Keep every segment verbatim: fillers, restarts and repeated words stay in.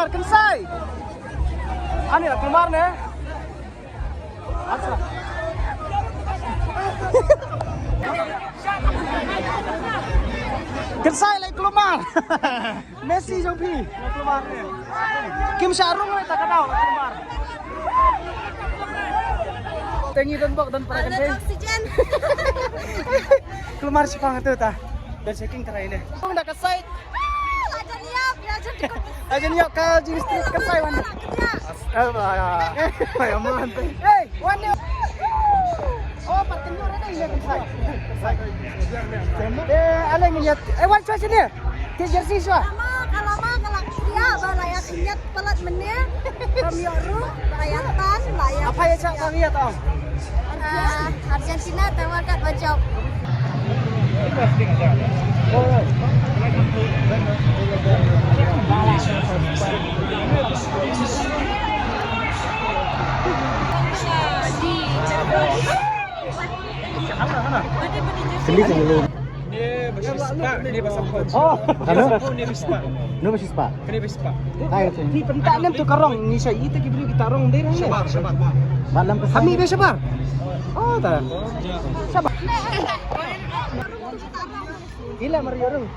Kynsai. Ani la kulmar ne. Acha. Kynsai la kulmar. Messi jong phi. Kim sha rung le ta ka daw. Tengi don bok don para kan. Oxygen. Kulmar sipang tu ta. Dan checking try ne. Ong da ka side. Lajan yap, lajan cukup. Lajan yap ka jing street ka sai wan. Kerja. Eh, ba ya. Ba ya man. Hey, wan ni. Oh, pat tunjuk dah ni kan sai. Eh, ale ngiat. Eh, wan cuy sini. Ti jersey sua. Lama, ka lama, ka lak kria, ba la ïa kynjat palat mynne. Kam ïoh ruh, ba la ïa tan, la ïa. Apa ïa chak ba ngiat ong? Ah, Argentina, tawa kat ba jop. Oh. Ano? Ano ba shispa? Kani ba shispa? Kani ba shispa? Ni pynta nem tu ka rong, ni sha ita ki briew kita rong dei rong. Shabar, shabar. Malam ka. Kami be shabar. Oh, ta. Shabar. Ila mar ïoh rong.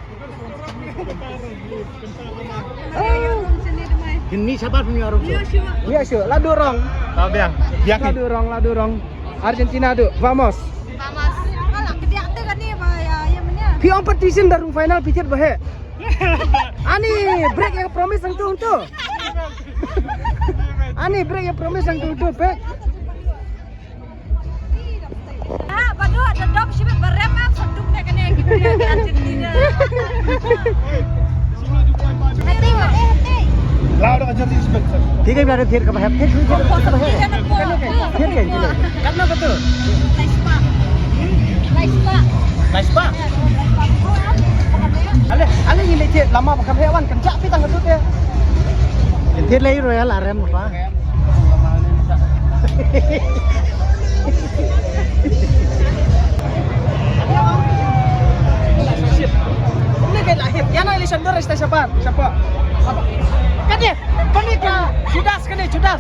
Ini shabar pun ïoh rong. Ïoh shu. La du rong. Ah, biang. Biang. La du rong, la du rong. Argentina tu. Vamos. Vamos. Alah, kediak tu kan ni, ba, ya, ya, mana? Phi ong pat ti sien da rung final phi thied ba heh. Ani, break ïa promise hangtu hangtu. Ani, break ïa promise hangtu hangtu, pek. Ah, ba dok, da dok shibit ba rem, ah, sanduk ne kane, kita lihat Argentina. Hati, hati, hati. Lau da Argentina shibit. Thik hi, biar thik ka ba hep, thik hi, thik ka ba hep. Thik hi, thik hi. Katno katu? Lai spah. Lai spah. Lai spah? Ale, ale ngi leit thied lama ba kham heh wan, kan jah phi tang katu te. Thied lei Royal arem ba. Shit. Ini kayak lahir. Ya, nah, Lisandro, Resta, siapa? Siapa? Apa? Kan dia, kan dia ka Judas, kan dia Judas.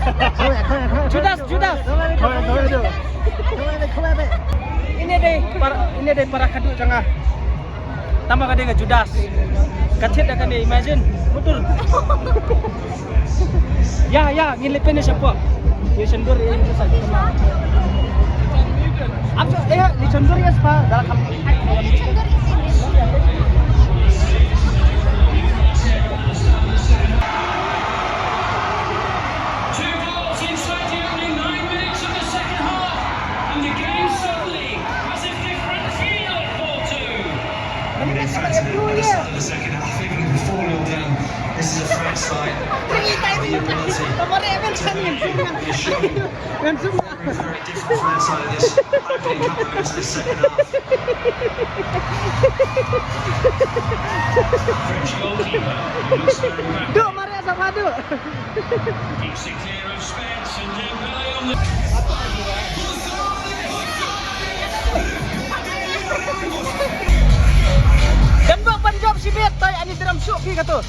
Judas, Judas. Ini dei para, ini dei para khadduh jong nga. Tang ba ka dei ka Judas. Ka thied da kane, imagine. Mutul. Ya, ya, ngin leit pynshai shapoh. Ngi sendor ïa ngi sa. Am, eh, ngi sendor ïa spa, dah kham. Two goals inside the opening nine minutes of the second half, and the game suddenly has a different feel at four two. Many fans have been at the start of the second half, even before nil down. This is a threat side. The ability to be a shooting. Very, very different from outside of this opening couple of minutes of this second half. French goalkeeper, who looks very rapid. Duk, mari asal padu. Keeps it clear of Spence and Dembele on the. Dang bok ban jop shibit, toi ani drum shoot phi katu.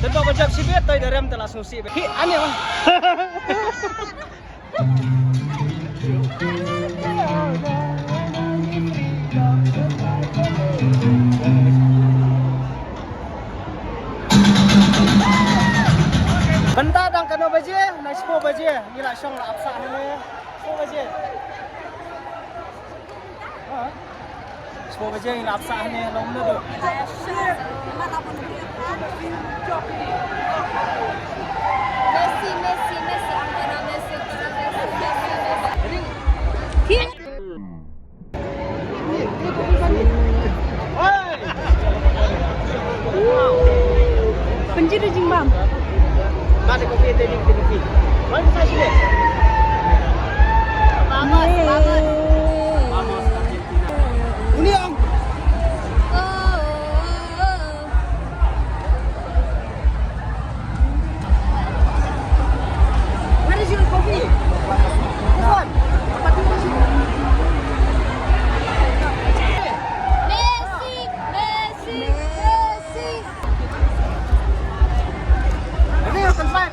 Dang bok ban jop shibit, toi drum telah sngewsih. Hi, ani wah. Mynta dang kano baje, na shiphew baje, ngi la shong la ap sah hangne. Shiphew baje. Ha? Shiphew baje ngi la ap sah hangne long na do. Messi, Messi, Messi, I'm gonna miss it. Messi, Messi, Messi. Pynjit da jingbam. Vamos, vamos. Uni ong. Where is your coffee? This one. Messi, Messi, Messi. Ini yang terbaik.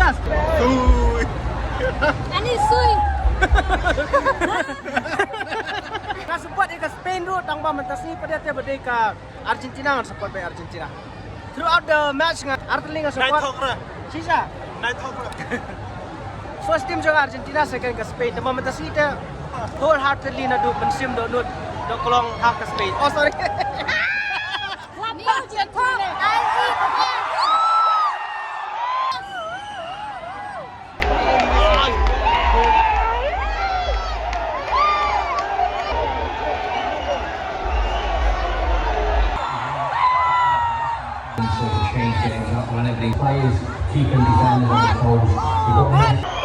Sui. Ani sui. Nga support ïa ka Spain ruh, tang ba mynta sngi pat ïa te ba dei ka Argentina, ngan support beit Argentina. Throughout the match nga artylli nga support. Nai thok ra. Shisha. Nai thok ra. First team jong Argentina, second ka Spain. Tang ba mynta sngi te wholeheartedly naduh mynsiem dohnud dohkhlong ha ka Spain. Oh, sorry. Sort of change it, not run every players, keeping defenders on the toes. You've got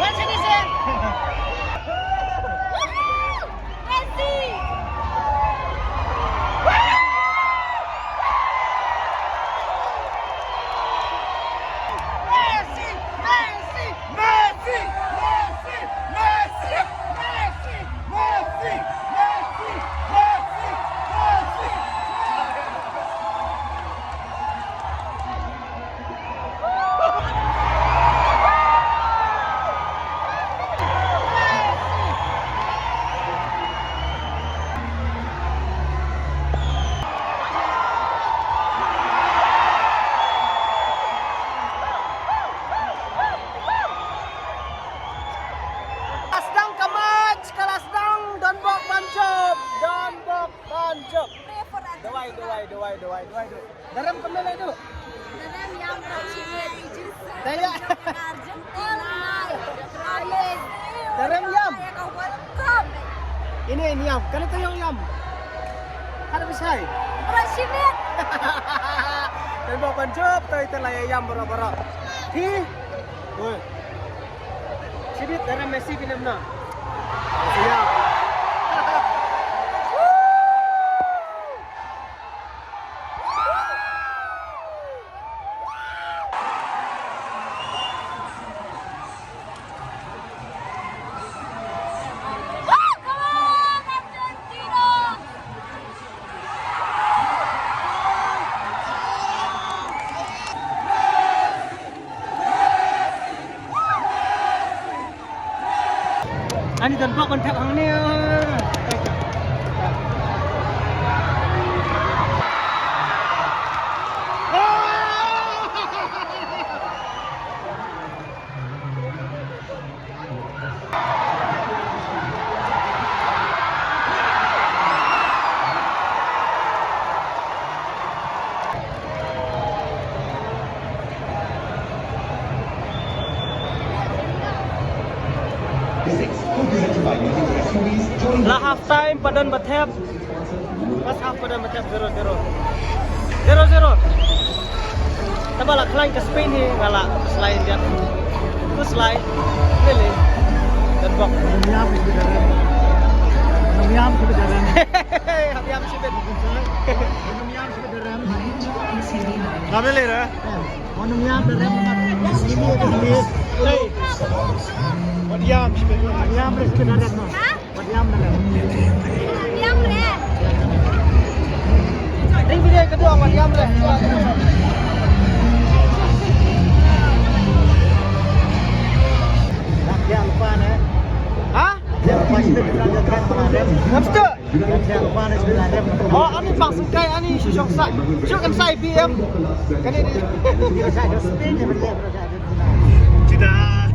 Ka la sdang ka match, ka la sdang, don bok ban jop, don bok ban jop. Dawai, dawai, dawai, dawai, dawai, dawai. Da rem kumne lei duh. Da rem ïam, Rashid. Da ïa. Argentina. Da rem ïam. Welcome. Ine ine ïam. Kane te ïam. Hada bishai. Rashid. Dan ba ban jop, toi te la ïam baroh baroh. Hi. Woi. Shibit da rem Messi pynlong na. Messi ïam. Ani don bok ban thep hangne. La half time, pa don ba thep. First half pa don ba thep, zero zero. Zero zero. Tang ba la khlaiñ ka Spain hi, nga la slai ïa. Ku slai. Lele. Don bok. Hap ïam shibit da rem. Hap ïam shibit da rem. Hap ïam shibit. Hap ïam shibit da rem. Nga lele ra. Hap ïam da rem. Hey. Hap ïam shibit. Hap ïam shibit da rem. Wat ïam re. Ïam re. Dei video ka dong, wat ïam re. Ïam pa ne? Ha? Ïam pa ne? Ïam stu. Oh, ani bang sengkai, ani shu shong sa. Shu kan sa B M. Kane di. Tidak.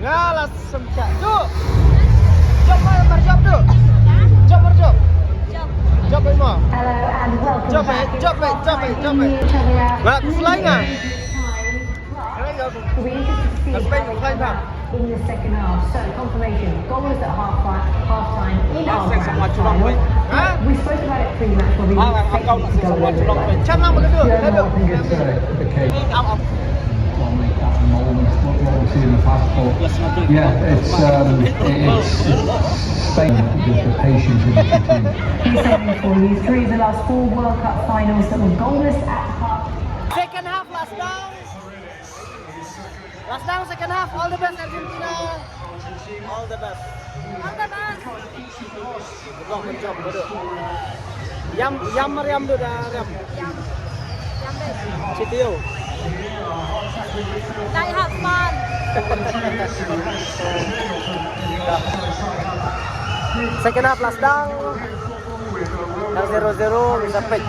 Nga la sngewthuh. Jop, mar, mar jop tu. Jop, mar jop. Jop, mar. Hello and welcome back. Jop, jop, jop, jop. Nga la slai nga. Hello. We need to see how they come out in the second half. So, confirmation. Goal is at half, half time in our grand final. We spoke about it pre-match when we expected it to go a little bit better. Channel begitu. Hello. Okay. I'll make that moment. What, what we've seen in the past, but yeah, it's, um, it, it's, it's Spain, just the patience of the team. He's signing for, he's three of the last four World Cup finals that were goalless at half. Second half, last down. Last down, second half. All the best, Argentina. All the best. All the best. Good luck, good job, good job. Ïam, ïam, mariam, duh, da, riam. Ïam. Ïam, deh. Sitio. Second half la sdang. Dang zero zero, ngin sa peit.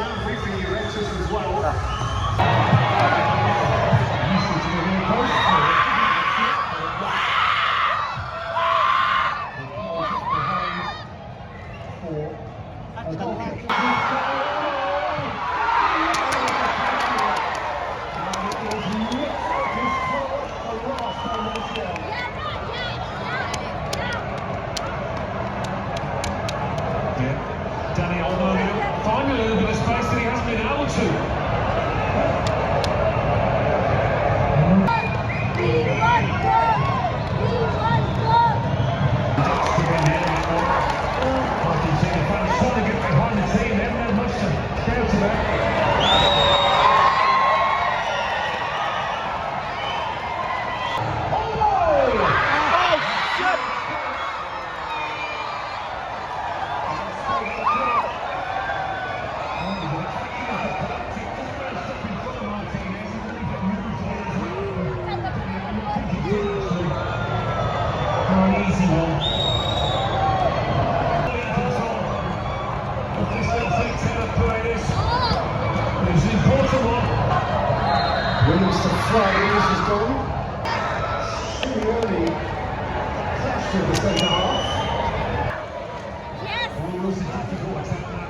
Dani Olmo now finding a little bit of space that he hasn't been able to. Argentina fans trying to get behind the team, haven't had much to shout about. An easy one. This little thing to the play this. It's an important one. Williams to fly. This is gone. Simeone flashed to the centre half. Yes. It was a difficult attack, that.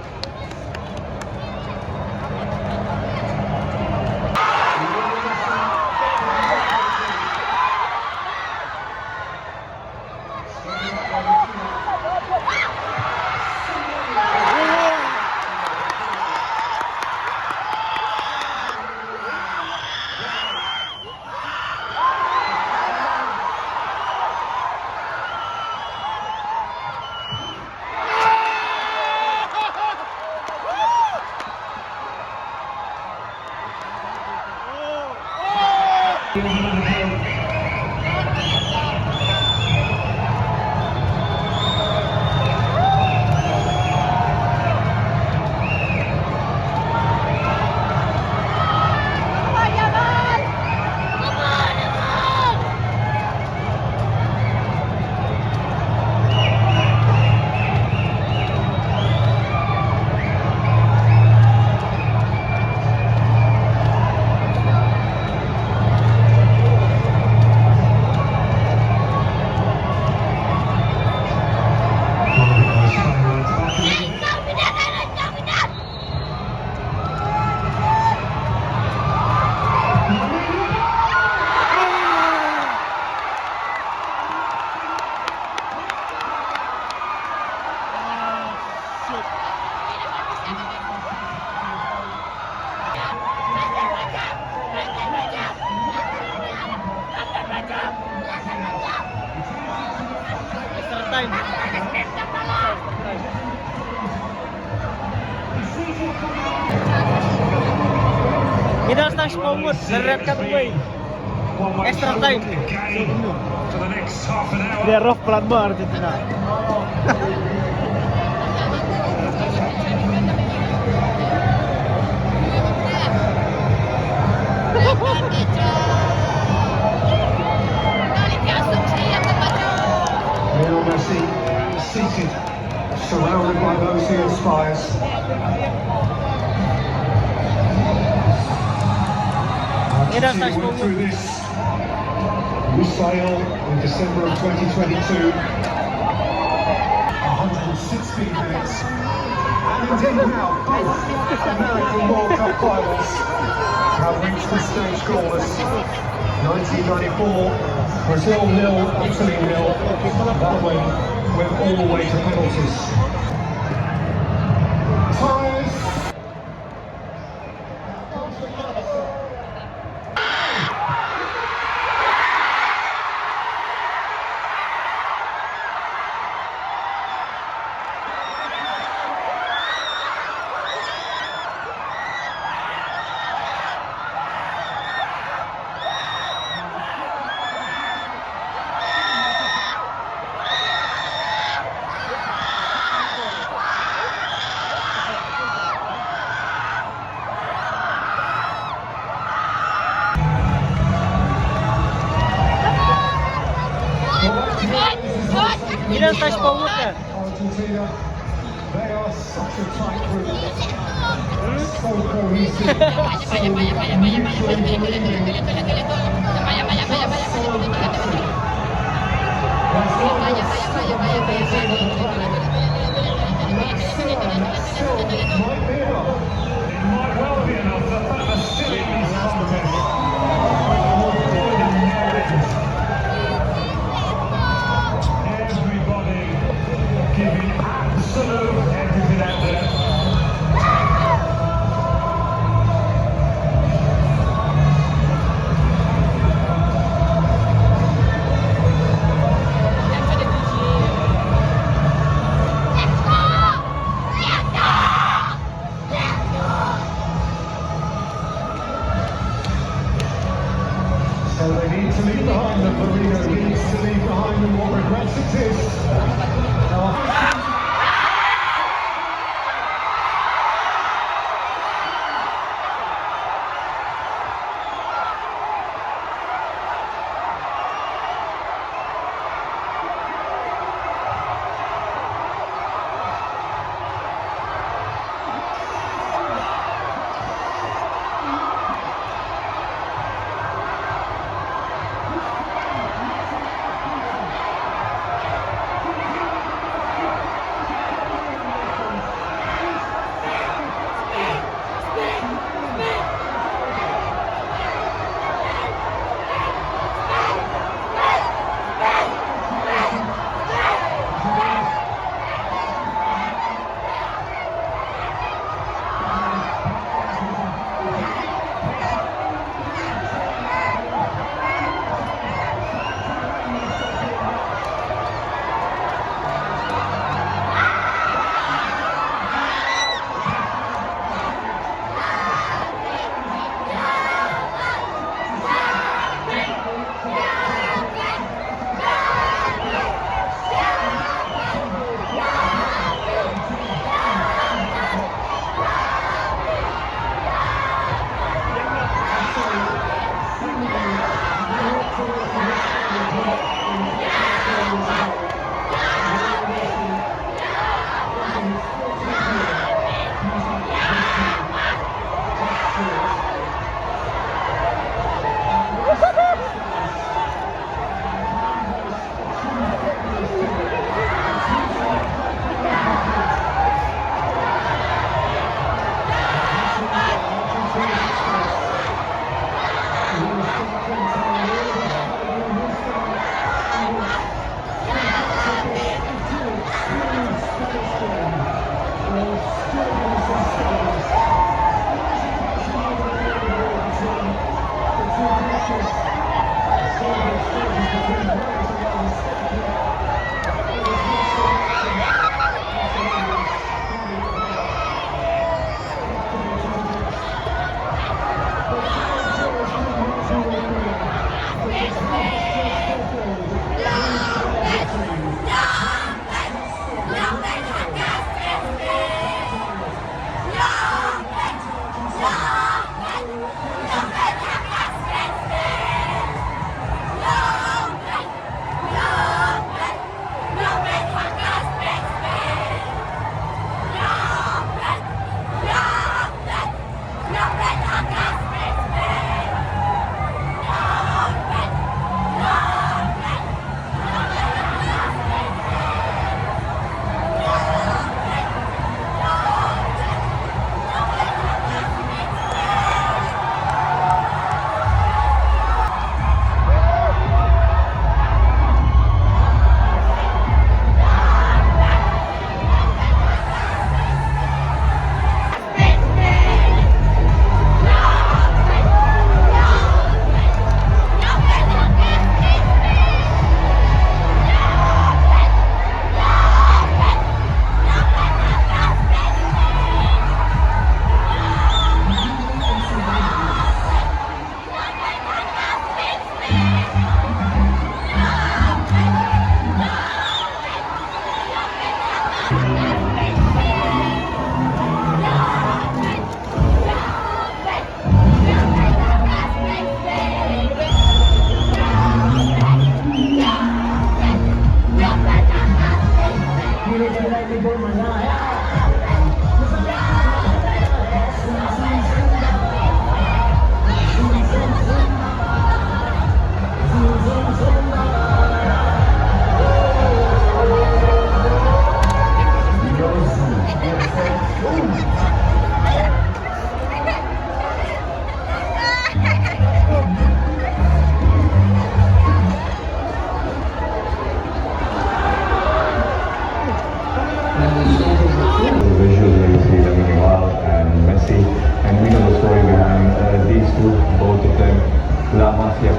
Extra time. Ngi dang sdang shiphew ngut, la red card uwei. Extra time. Ngi ref palat ba Argentina. Lionel Messi seated, surrounded by those he inspires. Argentina went through this with Bale in December of twenty twenty-two. A hundred and sixteen minutes. And indeed now, both American World Cup finals have reached the stage goalless. Nineteen ninety-four, Brazil nil, Italy nil. That went, went all the way to penalties. Ties. Argentina, they are such a tight group. So cohesive, so mutually believing. Just so effective. There's no more sitting on the flag. And that still, that still might be enough. It might well be enough. The fact they're still in this contest. Everybody giving absolute everything out there. So they need to leave behind them. Marino needs to leave behind them. What regrets exist? Now,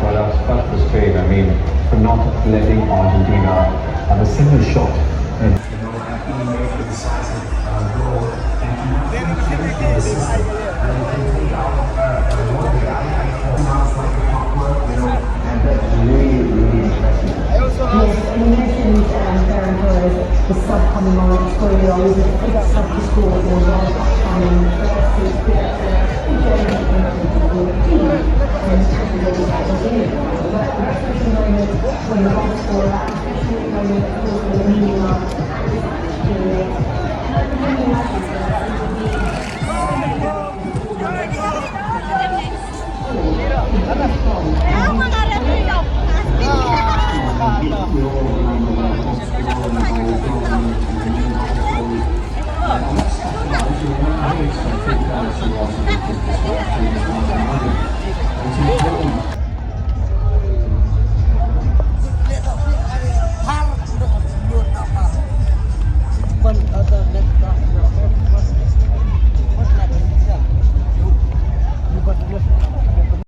But, uh, but for Spain, I mean, for not letting Argentina have a single shot in Yes, and you mentioned um, Ferran Torres, the sub coming on, it's going to be always a big sub to score with the World Cup coming.